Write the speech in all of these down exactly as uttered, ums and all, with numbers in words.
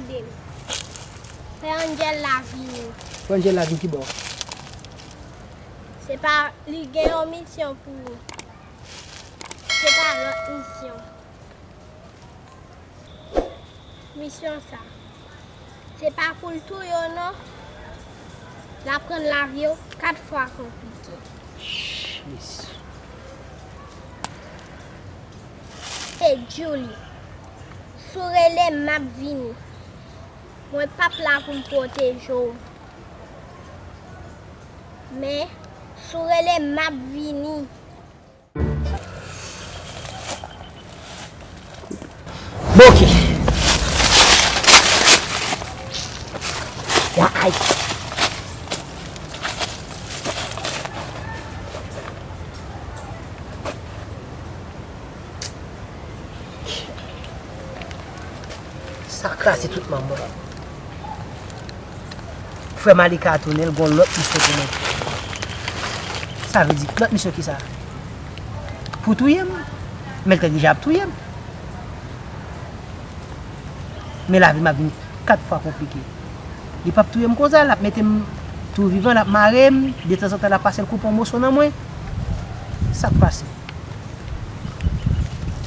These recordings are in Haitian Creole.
Ede m. Fè Angel la vini. Fè Angel la vin ki bò? Se pa li gen yon misyon pou ou. Se pa lòt misyon. Misyon sa, se pa pou l touye w non. L ap rann lavi w kat fwa konplike. Mesye. E Julie, si w rele m, m ap vini. Mwen p ap la pou m pwoteje w. Men, si w rele m, m ap vini. Bon, ok. Ay. Sa kraze tout manman. Frè Malika a tounen, l gon lòt misyon pou mwen. Sa vle di, lòt misyon ki sa? Pou touye m? Men l te deja ap touye m. Men lavi m ap vin kat fwa konplike. Li p ap touye m konsa, l ap mete m tou vivan, l ap mare m, detanzantan l ap pase l koupe yon moso nan mwen. Sa k pase?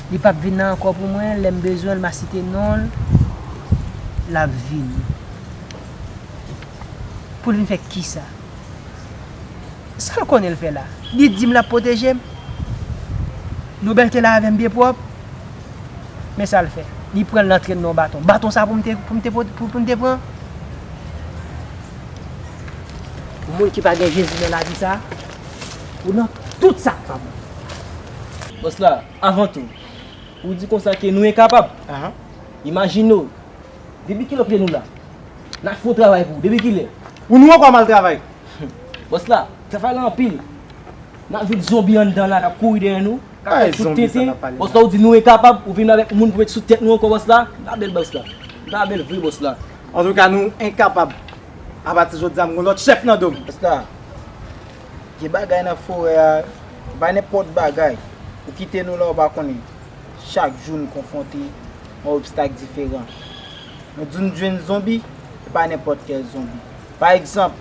Li p ap vin la ankò pou mwen, lè m bezwen l, m a site non l, l ap vini. Pou l vin fè kisa? Sa l konnen l fè la? Li di m l ap pwoteje m. Nobèl te la avè m byen pwòp. Men sa l fè. Li pran l antre m nan yon baton. Baton sa pou m te, pou m te, pou, pou m te pran? Moun ki pa gen Jezi nan lavi sa, ou nan tout sa k pa bon. Bòs la, avan tou, ou di konsa ke nou enkapab. Ahan. Imajine w, depi kilè w kite nou la? N ap fè yon travay pou ou. Depi kilè? Pou nou ankò m al travay. Bòs la, travay la anpil. N ap jwenn zonbi anndan la k ap kouri dèyè nou, k ap fè tout tenten. Bòs la, ou di nou enkapab, ou vin avèk moun pou met sou tèt nou ankò, bòs la. M pa bèl, bòs la. M pa bèl vre, bòs la. Antouka, nou enkapab. Apati jodi a, m gon lòt chèf nan do m. Bòs la, gen bagay nan forè a, pa nenpòt bagay. Ou kite nou la, ou pa konnen. Chak jou nou konfwonte yon obstak diferan. Nou di nou jwenn zonbi, e pa nenpòt kèl zonbi. Pa egzanp,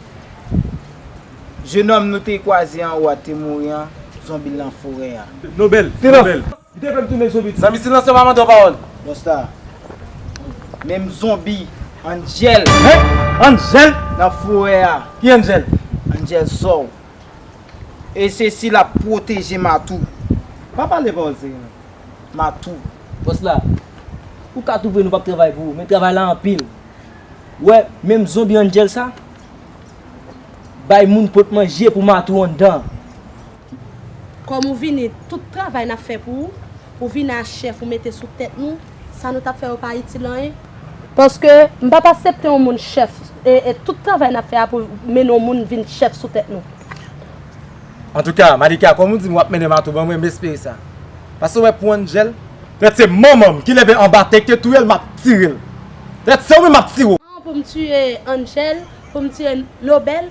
jenòm nou te kwaze anwo a te mouri an, zonbi l nan forè a. Nobèl, silans. Li te fè m tounen zonbi tou. Zanmi, silans, yo pa mande w pawòl. Bòs la, menm zonbi, Angel. Hein? Angel? Nan forè a. Ki Angel? Angel Zòw. E se si l ap pwoteje Matou. Pa pale pawòl serye non. Matou. Bòs la, ou ka twouve nou p ap travay pou ou, men travay la anpil. Ou wè, menm zonbi Angel sa, bay moun pot manje pou Matou anndan. Kòm ou vini, tout travay n ap fè pou ou, ou vini a chèf, ou mete sou tèt nou, sa nou t ap fè yo pa itil anyen. Paske m p ap aksepte yon moun chèf, e, e tout travay n ap fè a pou mennen yon moun vin chèf sou tèt nou. Antouka, Malika, kòm ou di m w ap mennen Matou ban mwen, m espere sa. Paske w wè pou Angel, petèt se manman m ki leve anba tè ki te touye l, m ap tire l. Petèt se ou menm m ap tire w. Pou m tiye Angel, pou m tiye Nobèl.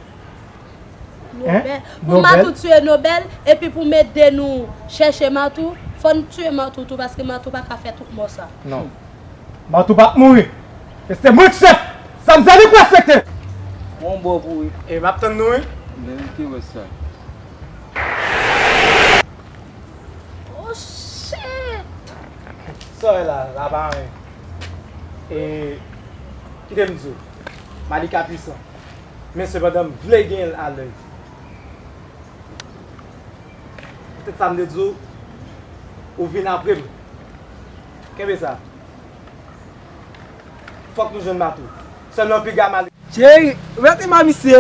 Hein? Nobèl. Pou Matou tiye Nobèl, epi pou m ede nou chèche Matou, fò n tiye Matou tou, paske Matou pa ka fè tout mò sa. Non. Matou p ap mouri. E se mwen k chèf. Sa m di a li pou respekte. Bon bò pou wi. E m ap tann nou wi. Verite wè sa. Oh shit! Sa w wè la, la pa anyen. E kite m di w, Malika pwisan. Men sepandan m vle genyen l alèz. Poutèt sa m te di w, ou vin apre m. Kenbe sa. Fòk nou jwenn Matou. Sèlman piga mal. Cheri, ou mèt ri ma misye.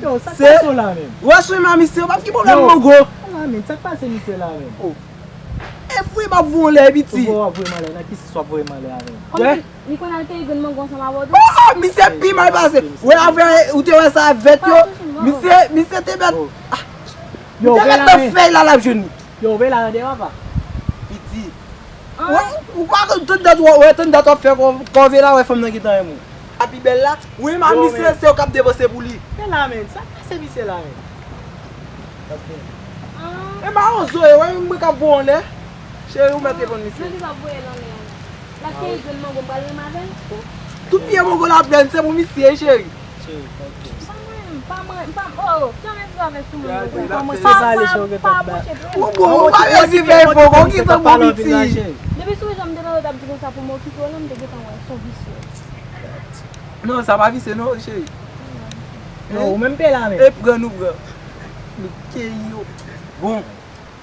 Yo, sa k pase w la menm? Ou wè sou ma misye, ou pa t gen pwoblèm mango. Ala menm, sa k pase misye la menm? Oh. E vre m ap voye w anlè piti. Ou wè w ap voye m anlè, nan ki sans w ap voye m anlè a menm? Kòmsi li konn al keyi grenn mango ansanm avè w tou? Oh, misye pi mal pase. Ou wè avè, ou te wè sa vèt yo? Misye, misye te mèt. Yo, ou te mèt nan fèy la, l ap jwenn li. Yo, ou vle la tande papa. Piti. Ou pa konn tout dat w ap fè kò, kò vle la wè fanm nan gentan renmen w. A pi bèl la, wi ma misye se yo k ap depanse pou li. Men la menm, sa k pase misye la menm? E mawozo e, wè mwen k ap voye w anlè. Cheri, ou mèt reponn misye. Mwen ki p ap voye l anlè a. L ap keyi grenn mango, m pral renmen avè l. Tout pye Mongo Laplèn se pou misye, cheri. Cheri, pa pè. Pa mwen, pa mwen, pa mwen. Oh, janm ensive avèk sou mwen. Gade, pa mwen, se pa li, cheri, ou gen tèt ba. Ou bon, ou pa vle di fè efò, ou ki tan bon piti. Depi sou jan m te tande w t ap di konsa pou m okipe w lan, m te gentan wè se yon visye. Non, sa pa visye non, cheri. Non, ou menm pe la menm. E pran nou pran. Nou keyi yo. Bon,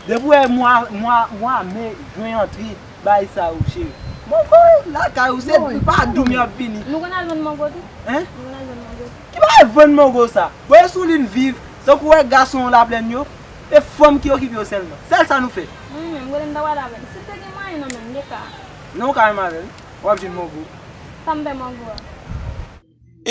depi w wè mwa, mwa, mwa me, jwen antre, bay sa yo, cheri. Mongo, lakay ou se pa dou m y ap vini. Nou konn al vann mango tou? Hein? Nou konn al vann mango tou? Ki bagay vann mango sa? Bon, e sou li n viv, tankou w wè gason Laplèn yo, e fanm ki okipe yo sèlman. Sèl sa nou fè. Mwen menm, m rele m ta pale avè l. Si m te gen mwayen nan men m, m te ka. Non, ou ka menm avè l. W ap jwenn mango. Sa m fè mango a.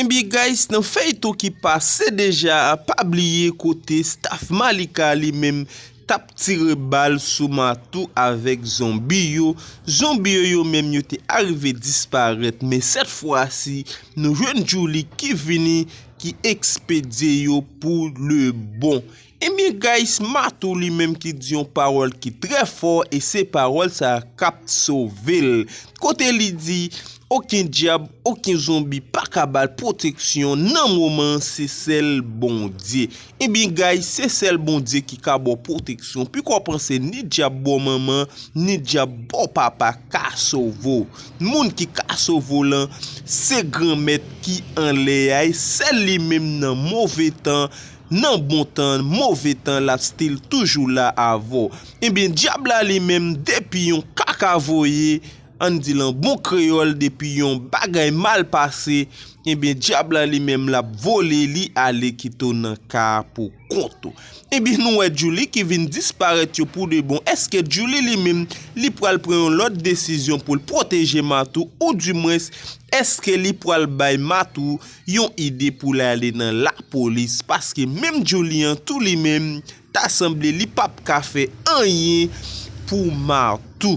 Ebyen guys, nan feyton ki pase deja a, pa bliye kote staff Malika li menm t ap tire bal sou Matou avèk zonbi yo. Zonbi yo, yo menm yo te arive disparèt, men sèt fwa si, nou jwenn Djouly ki vini, ki ekspedye yo pou le bon. Ebyen guys, Matou li menm ki di yon pawòl ki trè fò e se pawòl sa a k ap sove l. Kote li di, okenn dyab, okenn zonbi pa ka ba l pwoteksyon nan moman an, se sèl Bondye. Ebyen guys, se sèl Bondye ki ka ba w pwoteksyon. Piko w panse ni dyab bò manman, ni dyab bò papa ka sove w. Moun ki ka sove w lan, se Granmèt ki anlè a, e sèl li menm nan move tan, nan bon tan, move tan, l ap still toujou la avè w. Ebyen, dyab la li menm, depi yon kaka voye, ann di l an bon kreyòl, depi yon bagay mal pase, ebyen, dyab la li menm, l ap vole, li ale kite w nan ka a pou kont ou. Ebyen, nou wè Djouly ki vin disparèt yo pou de bon. Èske Djouly li menm, li pral pran yon lòt desizyon pou l pwoteje Matou, oudimwens, èske li pral bay Matou yon ide pou l ale nan lapolis, paske menm Djouly an tou li menm, ta sanble li p ap ka fè anyen pou Matou.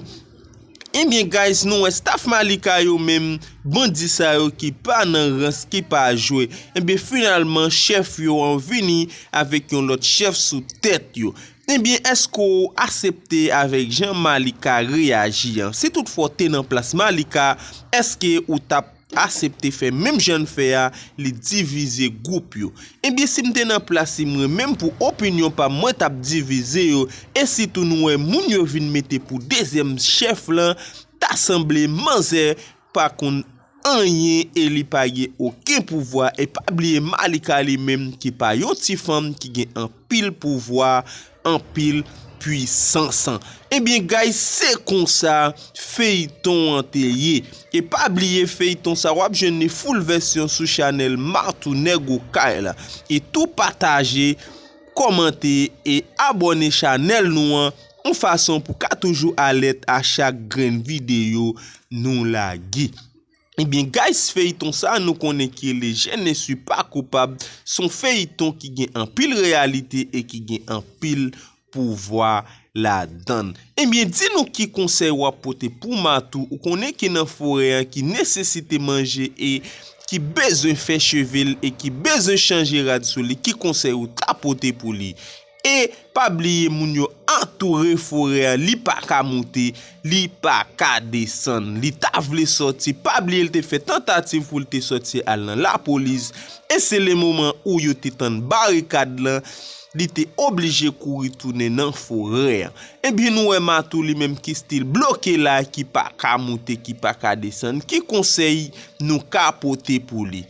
Ebyen guys, nou wè staff Malika yo menm, bandi sa yo ki pa nan rans, ki pa jwe. Ebyen finalman, chèf yo an vini avèk yon lòt chèf sou tèt yo. Ebyen, èske w aksepte avèk jan Malika reyaji an? Si toutfwa w te nan plas Malika, èske ou t ap aksepte fè menm jan n fè a, li divize gwoup yo? Ebyen, si m te nan plas li mwen menm, pou opinyon pa m, mwen t ap divize yo. E sitou nou wè moun yo vin mete pou dezyèm chèf lan, ta sanble manzè pa konn anyen e li pa gen okenn pouvwa. E pa bliye Malika li menm ki pa yon ti fanm ki gen anpil pouvwa, anpil pwisans. Ebyen guys, se konsa feyton an te ye. E pa bliye feyton sa w ap jwenn li full vèsyon sou chanèl Matou Nèg Okay la. E tou pataje, kòmante e abòne chanèl nou an, yon fason pou ka toujou alèt a chak grenn videyo nou lage. Ebyen guys, feyton sa nou konnen ki rele Je ne suis pas coupable, se yon feyton ki gen anpil reyalite e ki gen anpil pouvwa ladan l. Ebyen, di nou ki konsèy w ap pote pou Matou, ou konnen ki nan forè an, ki nesesite manje e ki bezwen fè cheve l e ki bezwen chanje rad sou li, ki konsèy ou ta pote pou li? E pa bliye moun yo antoure forè an, li pa ka moute, li pa ka desann. Li ta vle sòti, pa bliye l te fè tantativ pou l te sòti al nan lapolis. E se le moman ou yo te tann barikad lan, li te oblije kouri tounen nan forè an. Ebyen nou wè Matou li menm ki still bloke la, ki pa ka moute, ki pa ka desann. Ki konsèy nou ka pote pou li?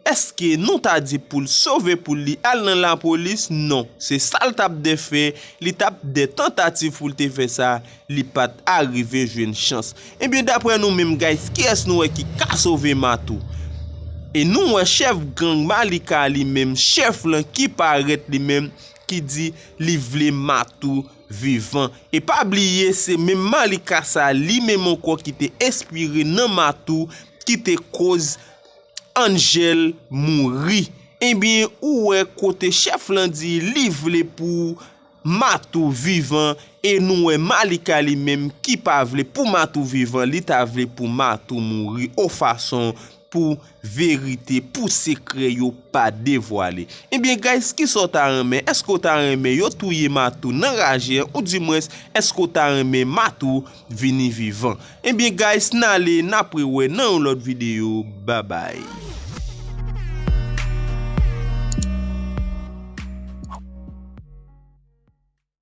Èske nou ta di pou l sove poul li al nan lapolis? Non. Se sa l t ap dè fè, li t ap dè tantativ pou l te fè sa, li pa t arive jwenn chans. Ebyen, daprè nou menm, guys, kiyès nou wè ki ka sove Matou? E nou wè chèf gang Malika li menm, chèf lan ki parèt li menm, ki di li vle Matou vivan. E pa bliye, se menm Malika sa li menm ankò ki te enspire nan Matou, ki te koz Angel mouri. Ebyen, ou wè kote chèf lan di li vle pou Matou vivan, e nou wè Malika li menm ki pa vle pou Matou vivan, li ta vle pou Matou mouri, o fason pou verite, pou sekrè yo pa devwale. Ebyen guys, kisa w ta renmen? Èske w ta renmen yo touye Matou nan raje an, oudimwens èske w ta renmen Matou vini vivan? Ebyen guys, n ale, n ap rewè nan yon lòt videyo. Babay.